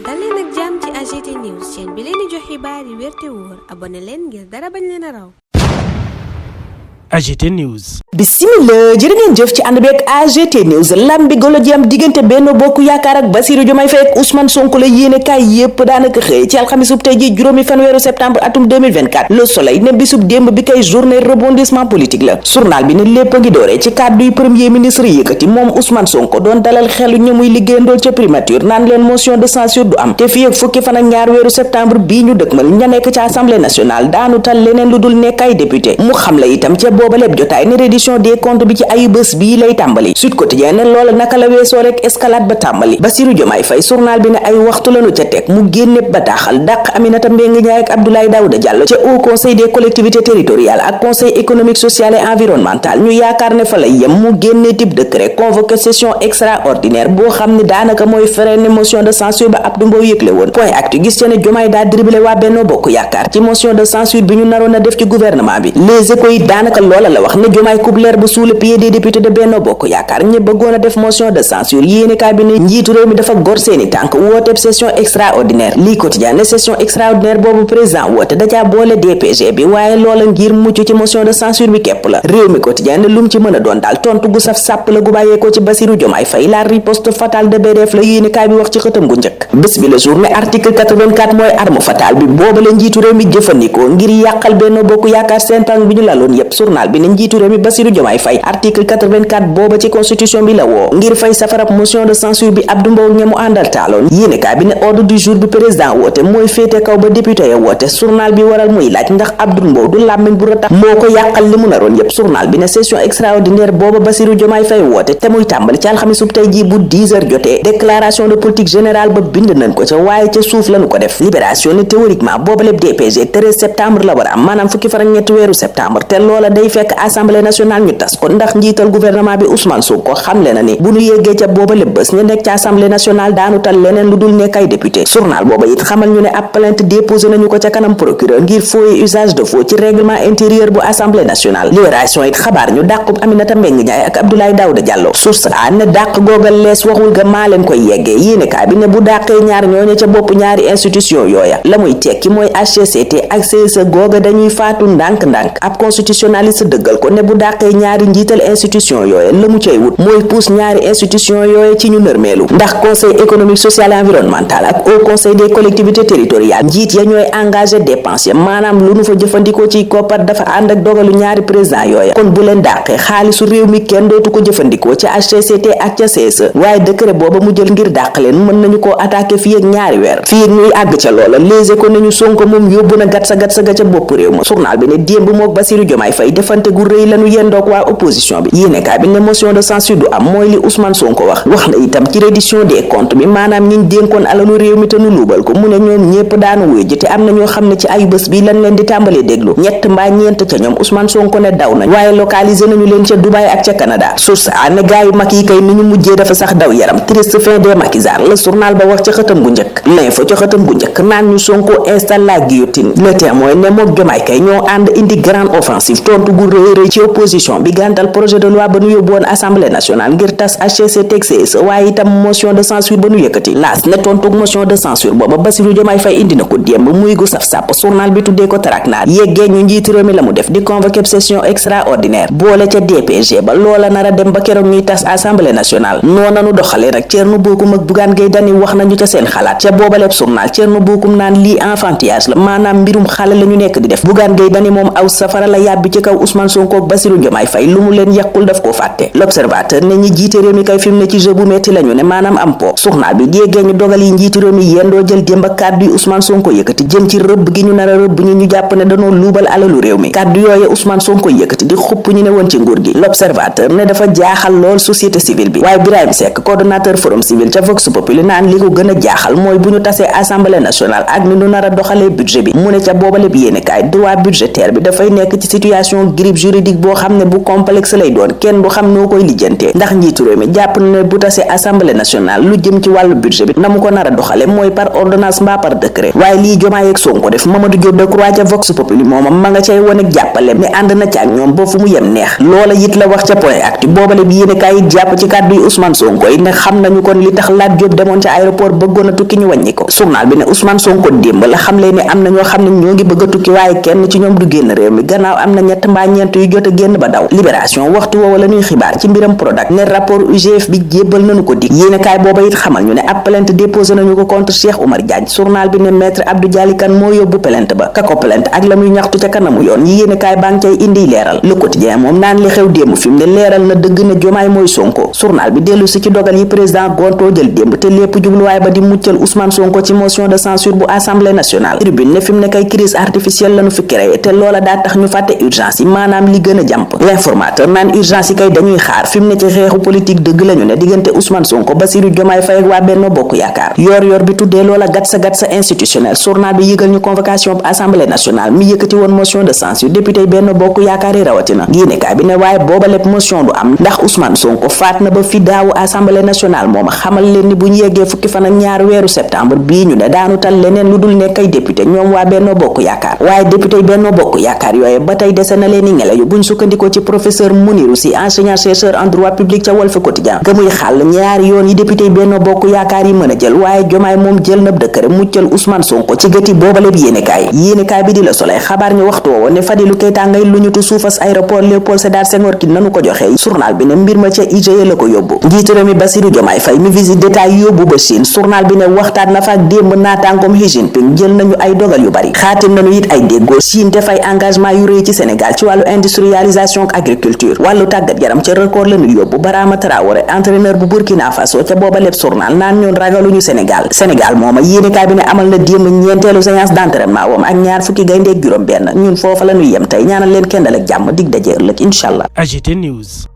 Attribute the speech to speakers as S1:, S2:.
S1: dal leen ak jàmm ci AGT News chaîne bi leen di jox xibaar yi wér te wóor abonné leen ngir dara bañ leen a raw.
S2: AGT News.
S3: Bismillah jërë ngeen jëf ci ànd beeg AGT News lambi golo ji am diggante Benno Bokk Yaakaar ak Bassirou Diomaye Faye ak Ousmane Sonko la yéene kaay yépp daanaka xëy ci alxamisub tey ji juróomi fanweeru septembre atum 2024 Le Soleil ne bisub démb bi kay journée rebondissement politique la journal bi ne lépp a ngi dooree ci kàddu yu premier ministre yëkkati moom Ousmane Sonko doon dalal xelu ña muy liggéeyandool ca primature naan leen motion de censure du am te fii ak fukki fan ak ñaar weeru septembre bii ñu dëkkmal ña nekk ca assemblée nationale daanu tal leneen lu dul nekk ay député mu xam la itam ca boobaleb jotaay ne reddition des comptes bi ci ayu bés bii lay tàmbali Sud Quotidien ne loola naka la weesoo rek escalade ba tàmbali Bassirou Diomaye Faye journal bi ne ay waxtu lañu ca teg mu génne bataaxal dàq Aminata Mbengue Ndiaye ak Abdoulaye Daouda Diallo ca Haut Conseil des collectivités territoriales ak Conseil économique social et environnemental ñu yaakaar ne fa lay yem mu génne type décret convoqué session extraordinaire boo xam ne daanaka mooy freiner motion de censure ba Abdou Mbow yëgle woon point actu gis ca ne Diomaye daa dribblé waa Benno Bokk Yaakaar ci motion de censure bi ñu naroon a def ci gouvernement bi Les Échos yi daanaka loola la wax ne Diomaye coupe l'herbe sous le pied des députés de Benno Bokk Yaakaar ñi bëggoon a def motion de censure yéene kaay bi ne njiitu réew mi dafa gor seeni tànk wooteeb session extraordinaire lii quotidien ne session extraordinaire boobu président woote da caa boole DPG bi waaye loola ngir mucc ci motion de censure bi képp la réew mi quotidien ne lum ci mën a doon daal tontu gu saf sàpp la gu bàyyeekoo ci Bassirou Diomaye Faye la riposte fatale de BDF la yéene kaay bi wax ci xëtam gu njëkk bés bi la journée article 84 mooy arme fatale bi booba la njiitu réew mi jëfandikoo ngir yàqal Benno Bokk Yaakaar seen tànk bi ñu laloon yépp journal bi ne njiitu réew mi Bassirou Diomaye Faye article 84 booba ci constitution bi la woo ngir fay safarab motion de censure bi Abdou Mbow ñamu àndal taaloon yéene kaay bi ne ordre du jour bi président woote mooy féete kaw ba député ya woote journal bi waral muy laaj ndax Abdou Mbow du làmmiñ bu ratax moo ko yàqal li mu naroon yépp journal bi ne session extraordinaire booba Bassirou Diomaye Faye woote te muy tàmbali ci alxamisub tey ji bu 10h jotee déclaration de politique générale ba bind nañ ko ca waaye ca suuf lañu ko def libération ne théoriquement booba lépp DPG 13 septembre la war a am maanaam fukki fan ak ñetti weeru septembre te loola day fekk assemblée nationale ñu tas ko ndax njiital gouvernement bi Ousmane Sonko xamle na ni bu ñu yeggee ca booba lépp bés ñu nekk ca assemblée nationale daanu tal leneen lu dul nekk ay député journal booba it xamal ñu ne ab plainte déposé nañu ko ca kanam procureur ngir faux et usage de faux ci règlement intérieur bu assemblée nationale libération it xabaar ñu dàqub Aminata Mbengue Ndiaye ak Abdoulaye Daouda Diallo source a ne dàq googal lees waxul ga maa leen koy yeggee yéene kaay bi ne bu dàqee ñaar ñooñu ca bopp ñaari institution yooya la muy tekki mooy HCCT ak CSE googa dañuy faatu ndànk-ndànk ab constitutionnaliste dëggal ko ne bu dàqee ñaari njiital institution yooya la mu cay wut mooy pousse ñaari institution yooya ci ñu nërmeelu ndax conseil économique social et environnemental ak Haut Conseil des collectivités territoriales njiit ya ñooy engagé dépense ya maanaam lu nu fa jëfandikoo ci koppar dafa ànd ak dogalu ñaari président yooya kon bu leen dàqee xaalisu réew mi kenn dootu ko jëfandikoo ci HCCT ak ca CSE waaye décret booba mu jël ngir dàq leen mën nañu koo attaqué fii ak ñaari weer fii ak ñuy àgg ca loola Les Échos nañu Sonko moom yóbbu na gat sa ga ca bopp réew ma journal bi ne démb mook Bassirou Diomaye Faye defante gu rëy lañu yendoog waa opposition bi yéenekaay bi ne motion de censure du am mooy li Ousmane Sonko wax na itam ci reddition des comptes bi maanaam ñiñ dénkoon alalu réew mi te nu luubal ko mu ne ñoom ñépp daanu wuyu ji te am na ñoo xam ne ci ayu bés bi lañ leen di tàmbalee déglu ñett mbaa ñeent ca ñoom Ousmane Sonko ne daw nañ waaye localisé nañu leen ca Dubaï ak ca Canada source a ne gaayu mag yi kay ni ñu mujjee dafa sax daw yaram triste fin des maquisards la journal ba wax ca xëtam gu njëkk l'info ca xëtam gu njëkk naan ñu Sonko installe la guillotine le témoin ne mook Diomaye kay ñoo ànd indi grande offensive tontu gu rëy ci opposition bi gàntal projet de loi ba nu yóbbu woon assemblée nationale ngir tas HCCT ak CSE waaye itam motion de censure ba nu yëkkati laas ne tontu motion de censure booba Bassirou Diomaye Faye indi na ko démb muy gu saf sàpp journal bi tuddee ko taraknaar yeggee ñu njiitu réew mi la mu def di convoqué session extraordinaire boole ca DPG ba loola nar a dem ba keroog ñuy tas assemblée nationale noonu nu doxalee nag Thierno Bocoum ak Bougane Gueye Dany wax nañu ca seen xalaat ca boobaleb journal Thierno Bocoum naan lii enfantillage la maanaam mbirum xale la ñu nekk di def Bougane Gueye Dany moom aw safara la yàbbi ci kaw Ousmane Sonko ak Bassirou Diomaye Faye lu mu leen yàqul daf koo fàtte l'observateur ne ñi jiite réew mi kay fi mu ne ci jeu bu metti lañu ne maanaam am po journal bi déggee ñu dogal yi njiitu réew mi yendoo jël démb ak kàddu yi Ousmane Sonko yëkkati jëm ci rëbb gi ñu nar a rëbb ñu jàpp ne dañoo luubal alalu réew mi kàddu yooye Ousmane Sonko yëkkati di xupp ñu ne woon ci nguur gi l'observateur ne dafa jaaxal lool société civile bi waaye Birahim Seck coordonnateur forum civil ca Vox Populi naan li ko gën a jaaxal mooy bu ñu tasee assemblée nationale ak ni ñu nar a doxalee budget bi mu ne ca boobale bi yéene kaay droit budgétaire bi dafay nekk ci situation grippe juridique boo xam ne bu complexe lay doon kenn du xam noo koy lijjantee ndax njiitu réew mi jàpp na ne bu tase assemblée nationale lu jëm ci wàllu budget bi na mu ko nar a doxale mooy par ordonnance mbaa par décret waaye lii Diomaye ak Sonko def Mamadou Diop Decroix ca Vox Populi moomam ma nga cay wone jàppale ne ànd na ci ak ñoom ba fu mu yem neex loola it la wax ca point actu boobale bi yéene kaay it jàpp ci kàddu yi Ousmane Sonko yi ne xam nañu kon li tax Lat Diop demoon ca aéroport bëggoon a tukki ñu wàññi ko journal bi ne Ousmane Sonko démb la xamle ne am na ñoo xam ne ñoo ngi bëgg a tukki waaye kenn ci ñoom du génn réew mi gannaaw am na ñett mbaa ñeent yu jot a génn ba daw libération waxtu woowa la ñuy xibaar ci mbiram Prodac ne rapport UGF bi jébbal nañu ko dig yéene kaay booba it xamal ñu ne ab plainte déposé nañu ko contre Cheikh Oumar Diagne journal bi ne maître Abdou Dialy Kane moo yóbbu plainte ba ka ko plainte ak la muy ñaxtu ca kanamu yoon yi yéene kaay baa ngi cay indi leeral Le Quotidien moom naan li xew démb fi mu ne leeral na dëgg ne Diomaye mooy Sonko journal bi dellu si ci dogal yi président Gonto jël démb te lépp jubluwaay ba di muccal Ousmane Sonko ci motion de censure bu assemblée nationale tribune ne fi mu ne kay crise artificielle lañu fi créé te loola daa tax ñu fàtte urgence yi maanaam li gën a jàmp l'informateur naan urgence yi kay dañuy xaar fi mu ne ci xeexu politique dëgg lañu ne diggante Ousmane Sonko Bassirou Diomaye Faye ak waa Benno Bokk Yaakaar yor bi tuddee loola gatsa institutionnel journal bi yëgal ñu convocation bu assemblée nationale mi yëkkati woon motion de censure député Benno Bokk Yaakaar yi rawatina yéenekaay bi ne waaye booba lépp motion du am ndax Ousmane Sonko faat na ba fi daawu assemblée nationale moom xamal leen ni bu ñu yeggee fukki fan ak ñaar weeru septembre bii ñu ne daanu tal leneen lu dul nekk ay député ñoom waa Benno Bokk Yaakaar waaye député Benno Bokk Yaakaar yooye ba tey dese na leen i ngelaw yu buñ sukkandikoo ci professeur Mounirou Sy enseignant chercheur en droit public ca Walf Quotidien ga muy xàll ñaari yoon yi député Benno Bokk Yaakaar yi mën a jël waaye Diomaye moom jël na dëkkëre muccal Ousmane Sonko ci gëti boobale bi yéenekaay bi di La Soleil xabaar ñu waxtu woowu ne Fadilou Keita ngay lu ñutu suufas aéroport Léopold Sédar Senghor ki nanu ko joxe journal bi ne mbir ma ca IGE la ko yóbbu njiitu réew mi Bassirou Diomaye Faye mi visite d'état yóbbu ba Chine journal bi ne waxtaan na fa ak démb naataangoom Xi Jinping jël nañu ay dogal yu bari xaatim nañu it ay déggoo Chine te fay engagement yu rëy ci Sénégal ci wàllu industrialisation ak agriculture wàllu tàggat yaram ca record la ñu yóbbu Barama Traoré entraîneur bu Burkina Faso ca booba lépp journal naan ñoon ragaluñu Sénégal mooma yéenekaay bi ne amal na démb ñeenteelu séance d'entraînement woom ak ñaar fukki gayndeek juróom benn ñun foofa la ñuy yem tey ñaanal leen kenn dal ak jàmm dig daje ëllëg incha allah.
S2: AGT News.